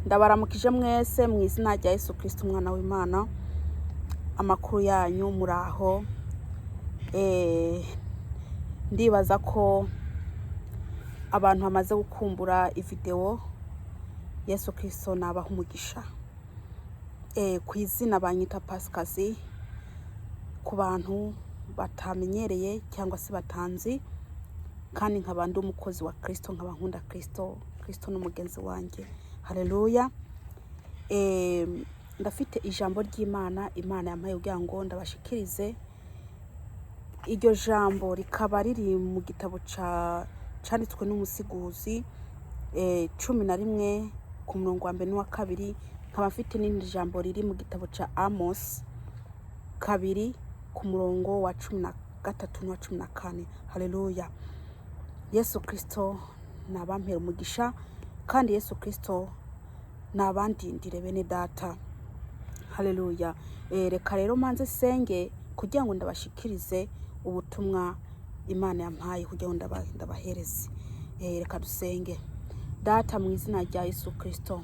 Ndabaramukije mwese mu izina rya Yesu Kristo umwana w'Imana. Amakuru yanyu? Muraho? Ndibaza ko abantu bamaze gukumbura ivideo. Yesu Kristo nabaha umugisha. Ku izina banyita Pasikazi, ku bantu batamenyereye cyangwa se batanzi, kandi nkaba ndi umukozi wa Kristo, nkaba nkunda Kristo. Kristo ni umugenzi wanjye. Haleluya. Ndafite ijambo ry'Imana Imana yampaye kugira ngo ndabashikirize. Iryo jambo rikaba riri mu gitabo canditswe n'Umusiguzi 11 ku murongo wa mbere n'uwa kabiri. Nkaba mfite n'irindi jambo riri mu gitabo ca Amos 2 ku murongo wa 13 n'uwa 14. Haleluya. Yesu Kristo nabampera umugisha, kandi Yesu Kristo nabandindire, bene data. Haleluya. Reka rero manze senge kugira ngo ndabashikirize ubutumwa Imana yampaye kugira ngo ndabahereze. Reka dusenge. Data, mu izina rya Yesu Kristo,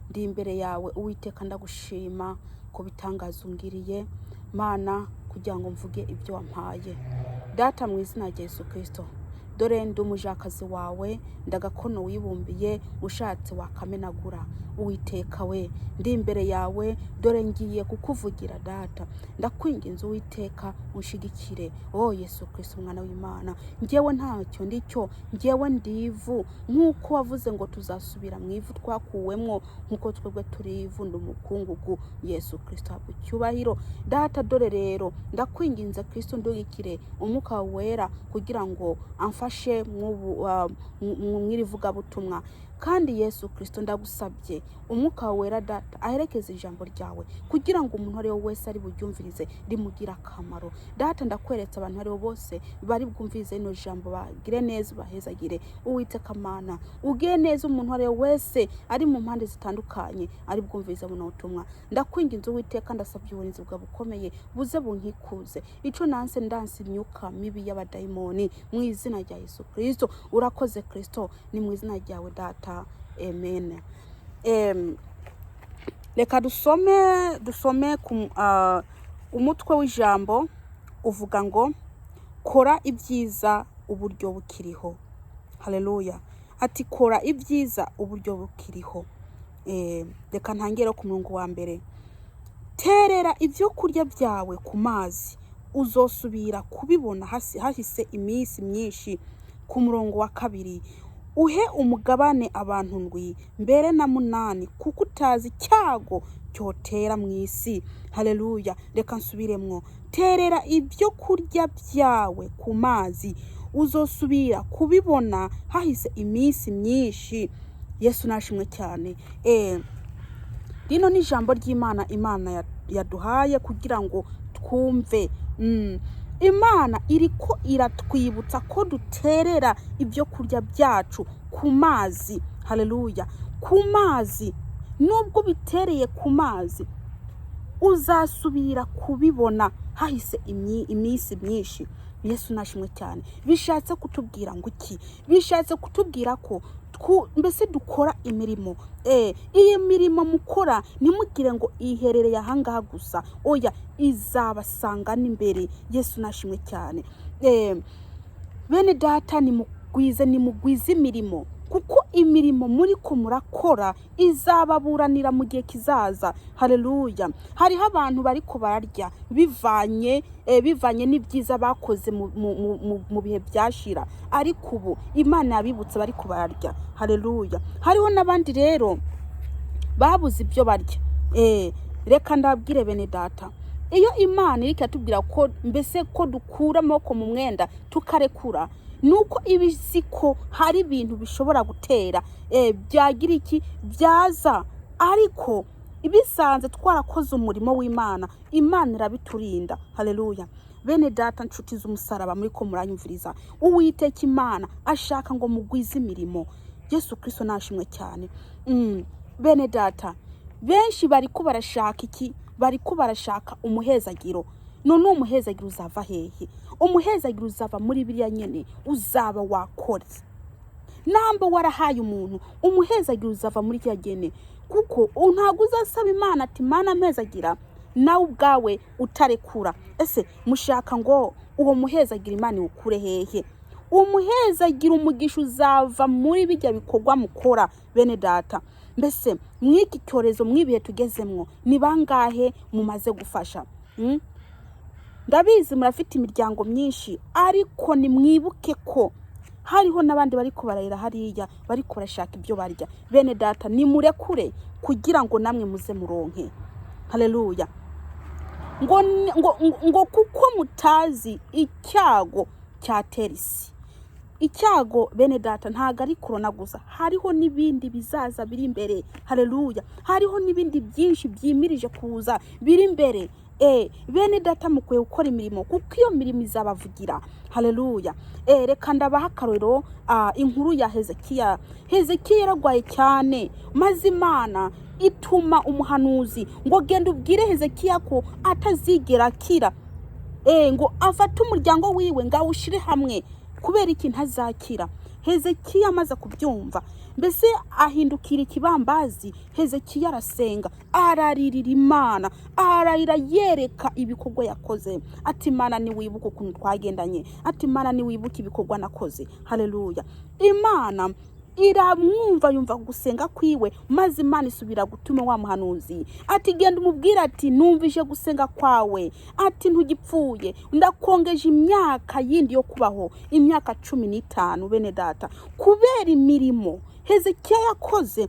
ndi imbere yawe Uwiteka, ndagushima ku bitangaza ungiriye Mana, kugira ngo mvuge ibyo wampaye. Data, mu izina rya Yesu Kristo, dore ndi umujakazi wawe, ndagakono wibumbiye, ushatse wakamenagura. Uwiteka we, ndi imbere yawe, dore ngiye kukuvugira. Data, ndakwinginze Uwiteka, unshigikire. Oh Yesu Kristo umwana w'Imana, njyewe ntacyo ndicyo, njyewe ndi ivu, nk'uko wavuze ngo tuzasubira mu ivu twakuwemwo, nk'uko twebwe turi ivu, ndi umukungugu. Yesu Kristo habwa icyubahiro. Data, dore rero ndakwinginze Kristo, ndugikire umwuka wera kugira ngo amfashe mw'iri vugabutumwa. Kandi Yesu Kristo, ndagusabye umwuka wera Data aherekeze ijambo ryawe kugira ngo umuntu ari we wese ari buryumvirize rimugire akamaro. Data, ndakweretse abantu aribo bose bari bwumvirize rino jambo, bagire neza, ubahezagire. Uwiteka Mana, ugire neza umuntu ari we wese ari mu mpande zitandukanye ari bwumvirize buno butumwa. Ndakwinginze Uwiteka, ndasabye uburinzi bwawe bukomeye buze bunkikuze. Ico nanse, ndanse imyuka mibi y'abadayimoni mu izina rya Yesu Kristo. Urakoze Kristo, ni mu izina ryawe Data, amen. Reka dusome ku umutwe w'ijambo uvuga ngo "Kora ibyiza uburyo bukiriho". Haleluya. Ati "Kora ibyiza uburyo bukiriho". Reka ntangire ku murongo wa mbere. Terera ibyo kurya byawe ku mazi, uzosubira kubibona hahise iminsi myinshi. Ku murongo wa kabiri: uhe umugabane abantu ndwi mbere na munani, kuko utazi icyago cyotera mu isi. Haleluya. Reka nsubiremwo. Terera ibyo kurya byawe ku mazi, uzosubira kubibona hahise iminsi myinshi. Yesu nashimwe cyane. Rino ni ijambo ry'Imana Imana yaduhaye kugira ngo twumve. Imana iriko iratwibutsa ko duterera ibyo kurya byacu ku mazi. Haleluya. Ku mazi. Nubwo bitereye ku mazi, uzasubira kubibona hahise iminsi myinshi. Yesu nashimwe cyane. Bishatse kutubwira ngo iki? Bishatse kutubwira ko mbese dukora imirimo. Iyi mirimo mukora, ntimugire ngo iherereye ahangaha gusa. Oya, izabasanga n'imbere. Yesu nashimwe cyane. Bene data, nimugwize imirimo, kuko imirimo muri ko murakora izababuranira mu gihe kizaza. Haleluya. Hariho abantu bariko bararya bivanye n'ibyiza bakoze mu bihe byashira, ariko ubu Imana yabibutse, bariko bararya. Haleluya. Hariho n'abandi rero babuze ibyo barya. Reka ndabwire bene data, iyo Imana iriko iratubwira ko mbese ko dukura amaboko mu mwenda tukarekura, nuko iba izi ko hari ibintu bishobora gutera, byagira iki, byaza, ariko ibisanze twarakoze umurimo w'Imana, Imana irabiturinda. Haleluya. Bene data, nshuti z'umusaraba muri ko muranyumviriza, Uwiteka Imana ashaka ngo mugwize imirimo. Yesu Kristo nashimwe cyane. Bene data, benshi bariko barashaka iki? Bariko barashaka umuhezagiro. None uwo muhezagiro uzava hehe? Umuhezagiro uzava muri biriya nyene uzaba wakoze. Namba warahaye umuntu, umuhezagira uzava muri kiriya gene, kuko ntabwo uzasaba Imana ati: "Mana, mpezagira," nawe ubwawe utarekura. Ese mushaka ngo uwo muhezagira Imana iwukure hehe? Umuhezagira, umugisha uzava muri bijya bikorwa mukora, bene data. Mbese mw'iki cyorezo, mw'ibihe tugezemwo, ni bangahe mumaze gufasha? Ndabizi murafite imiryango myinshi, ariko nimwibuke ko hariho n'abandi bari kubararira hariya, bari barashaka ibyo barya. Bene data, nimurekure kugira ngo namwe muze muronke. Haleluya. Ngo kuko mutazi icyago cyatera isi. Icyago, bene data, ntabwo ari korona gusa, hariho n'ibindi bizaza biri imbere. Haleluya. Hariho n'ibindi byinshi byimirije kuza biri imbere. Bene data, mukwiye gukora imirimo, kuko iyo mirimo izabavugira. Haleluya. Reka ndabaha akarorero, inkuru ya Hezekiya. Hezekiya yaragwaye cyane, maze Imana ituma umuhanuzi ngo: "Genda ubwire Hezekiya ko atazigera akira." Ngo afate umuryango wiwe ngo awushyire hamwe. Kubera iki? Ntazakira. Hezekiya amaze kubyumva, mbese ahindukira ikibambazi. Hezekiya arasenga, araririra Imana, ararira yereka ibikorwa yakoze, ati: "Imana, niwibuke ukuntu twagendanye," ati: "Imana, niwibuke ibikorwa nakoze." Haleluya. Imana iramwumva, yumva gusenga kwiwe, maze Imana isubira gutuma wa muhanuzi ati: "Genda umubwire ati numvise gusenga kwawe," ati: "Ntugipfuye, ndakongeje imyaka yindi yo kubaho, imyaka 15." Bene data, kubera imirimo Hezekiya yakoze,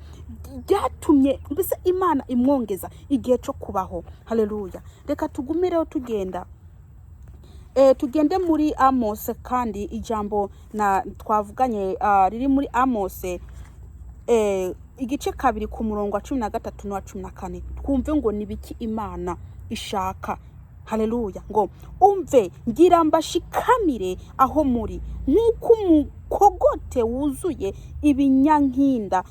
byatumye mbese Imana imwongeza igihe cyo kubaho. Haleluya. Reka tugumireho tugenda, tugende muri Amose. Kandi ijambo na twavuganye riri muri Amose, igice 2, ku murongo wa 13 n'uwa 14. Twumve ngo ni biki Imana ishaka. Haleluya. Ngo: "Umve, ngira mbashikamire aho muri nk'uko umukogote wuzuye ibinyankinda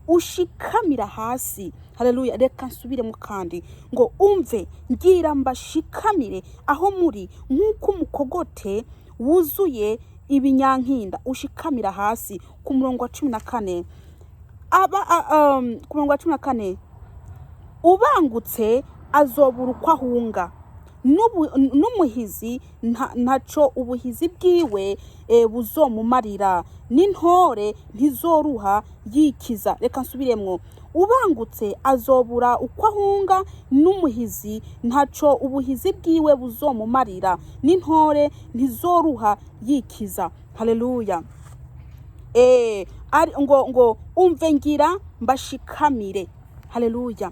ushikamira hasi." Haleluya. Reka nsubiremo kandi ngo: "Umve, ngira mbashikamire aho muri nk'uko umukogote wuzuye ibinyankinda ushikamira hasi." Ku murongo wa 14, aba ku murongo wa 14: "Ubangutse azobura uko ahunga, n'umuhizi ntaco ubuhizi bwiwe buzomumarira, n'intore ntizoruha yikiza." Reka nsubiremwo: "Ubangutse azobura uko ahunga, n'umuhizi ntaco ubuhizi bwiwe buzomumarira, n'intore ntizoruha yikiza." Haleluya. Ari ngo umve, ngira mbashikamire. Haleluya.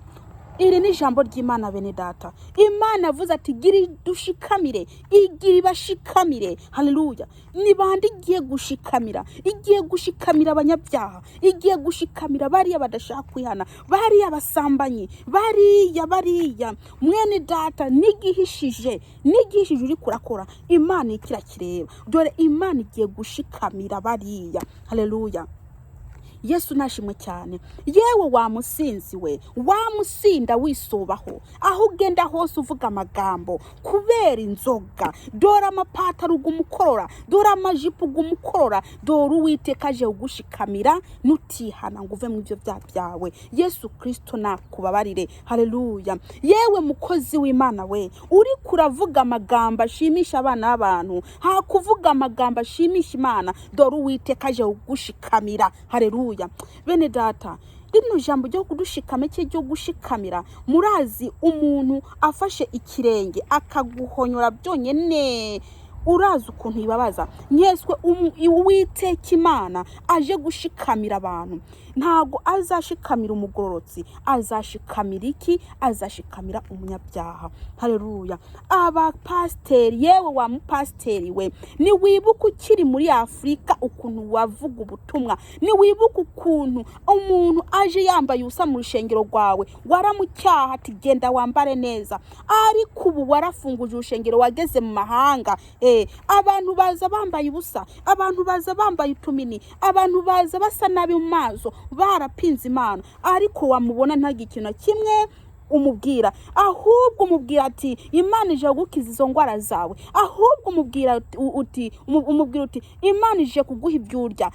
Iri ni ijambo ry'Imana, bene data. Imana avuze ati: "Gira dushikamire," igira ibashikamire. Haleluya. Ni bande igiye gushikamira? Igiye gushikamira abanyabyaha, igiye gushikamira bariya badashaka kwihana, bariya basambanyi, bariya. Mwene data, n'igihishije uri kurakora, Imana ikirakireba. Dore Imana igiye gushikamira bariya. Haleluya. Yesu nashimwe cyane. Yewe wa musinzi we, wamusinda wisubaho, aho ugenda hose uvuga amagambo kubera inzoga, dore amapataro ugumukorora, dore amajipo ugumukorora, dore Uwiteka aje ugushikamira nutihana ngo uve mu ibyo byaha byawe. Yesu Kirisito nakubabarire. Haleluya. Yewe mukozi w'Imana we, uri kuravuga amagambo ashimisha abana b'abantu, nta kuvuga amagambo ashimisha Imana, dore Uwiteka aje ugushikamira. Haleluya. Bene data, rino jambo ryo kudushikama cye, ryo gushikamira, murazi umuntu afashe ikirenge akaguhonyora byonyine, urazi ukuntu bibabaza. Nyeswe Uwiteka Imana aje gushikamira abantu. Ntabwo azashikamira umugororotsi. Azashikamira iki? Azashikamira umunyabyaha. Haleluya. Abapasiteri, yewe wa mupasiteri we, niwibuke ukiri muri Afurika ukuntu wavuga ubutumwa, niwibuke ukuntu umuntu aje yambaye ubusa mu rushengero rwawe waramucyaha ati: "Genda wambare neza." Ariko ubu warafunguje urushengero, wageze mu mahanga, abantu baza bambaye ubusa, abantu baza bambaye utumini, abantu baza basa nabi mu maso, barapinze Imana, ariko wamubona ntagire ikintu na kimwe umubwira. Ahubwo umubwira ati: "Imana ije kugukiza izo ndwara zawe." Ahubwo umubwira uti, umubwira uti: "Imana ije kuguha ibyo urya."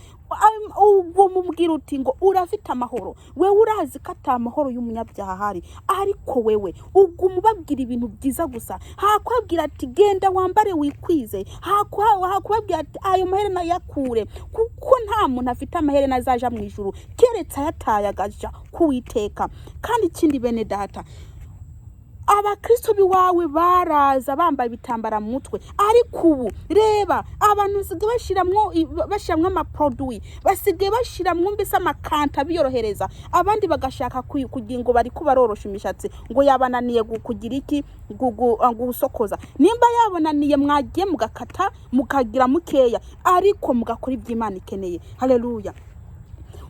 Ubwo mubwira uti ngo urafite amahoro, wewe urazi ko ata amahoro y'umunyabyaha ahari, ariko wewe uguma ubabwira ibintu byiza gusa. Hakwabwira ati genda wambare wikwize, hakubabwira ati ayo maherena yakure, kuko nta muntu afite amaherena azaja mu ijuru keretse ayataye agaja kuwiteka. Kandi ikindi, bene data, abakristo b'iwawe baraza bambaye ibitambara mu mutwe, ariko ubu reba abantu basigaye bashiramwo amaproduits, basigaye bashiramwo mbese amakanta biyorohereza, abandi bagashaka kugira ngo bariko barorosha imishatsi, ngo yabananiye kugira iki, gusokoza. Nimba yabananiye, mwagiye mugakata mukagira mukeya, ariko mugakora iby'Imana ikeneye. Haleluya.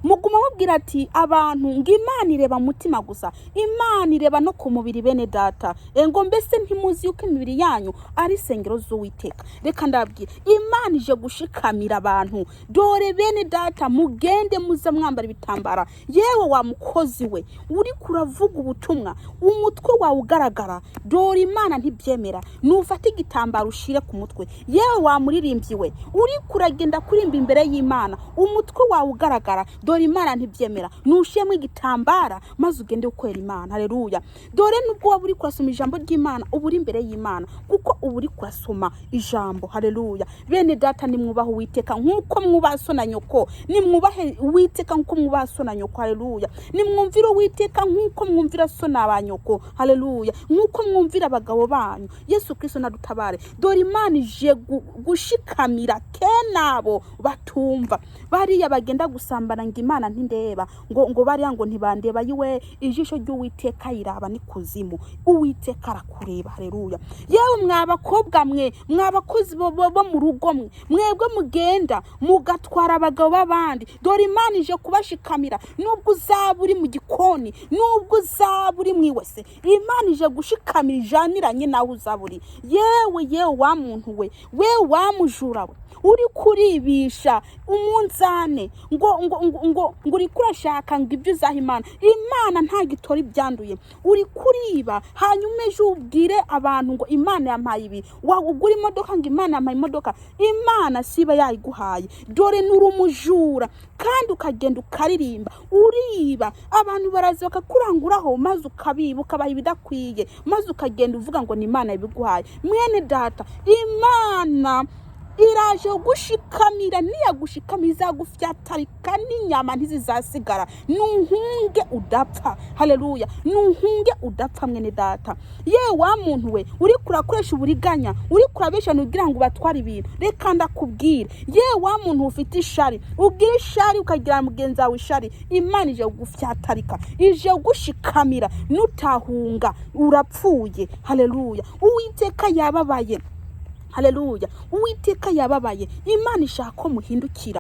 Muguma mubwira ati abantu ngo Imana ireba mutima gusa, Imana ireba no ku mubiri. Bene data, ngo mbese ntimuzi yuko imibiri yanyu ari isengero z'Uwiteka? Reka ndabwira, Imana ije gushikamira abantu. Dore bene data, mugende muze mwambara ibitambara. Yewe wa mukozi we uri kuravuga ubutumwa umutwe wawe ugaragara, dore Imana ntibyemera. Nufate igitambaro ushire ku mutwe. Yewe wa muririmbyi we uri kuragenda kurimba imbere y'Imana umutwe wawe ugaragara, dore Imana ntibyemera. Nushiremo igitambara maze ugende ukorera Imana. Haleluya. Dore nubwo waba uri kurasoma ijambo ry'Imana, uba uri imbere y'Imana, kuko uba uri kurasoma ijambo. Haleluya. Bene data, nimwubahe Uwiteka nk'uko mwubaha so na nyoko. Nimwubahe Uwiteka nk'uko mwubaha so na nyoko. Haleluya. Nimwumvire Uwiteka nk'uko mwumvira so na ba nyoko. Haleluya. Nk'uko mwumvira abagabo banyu. Yesu Kristo nadutabare. Dore Imana ije gushikamira kenabo batumva, bariya bagenda gusambana ngo Imana ntindeba, ngo bariya ngo ntibandeba. Yiwe, ijisho ry'Uwiteka yiraba ni kuzimu, Uwiteka arakureba. Haleluya. Yewe mwa bakobwa mwe, mwa bakozi bo mu rugo mwe, mwebwe mugenda mugatwara abagabo b'abandi, dore Imana ije kubashikamira. Nubwo uzaba uri mu gikoni, nubwo uzaba uri mu iwese, Imana ije gushikamira ijaniranye nawe uzaba uri. Yewe, yewe wa muntu we, we wa mujura we uri kuribisha umunzane ngo uri kurashaka ngo ibyo uzaha Imana, Imana ntabwo itora ibyanduye. Uri kuriba, hanyuma ejo ubwire abantu ngo Imana yampaye ibi, wagura imodoka ngo Imana yampaye imodoka. Imana siba yayiguhaye. Dore nuri umujura, kandi ukagenda ukaririmba uriba. Abantu baraza bakakuranguraho maze ukabiba, ukabaha ibidakwiye, maze ukagenda uvuga ngo ni Imana yabiguhaye. Mwene data, Imana iraje gushikamira. Niyagushikamira izagufyatarika n'inyama ntizizasigara. Nuhunge udapfa. Haleluya. Nuhunge udapfa, mwene data. Yewe wa muntu we uri kurakoresha uburiganya, uri kurabesha ugira ngo ubatware ibintu, reka ndakubwire. Yewe wa muntu ufite ishari, ugira ishari ukagira mugenzi wawe ishari, Imana ije kugufyatarika, ije gushikamira. Nutahunga urapfuye. Haleluya. Uwiteka yababaye. Haleluya. Uwiteka yababaye. Imana ishaka ko muhindukira.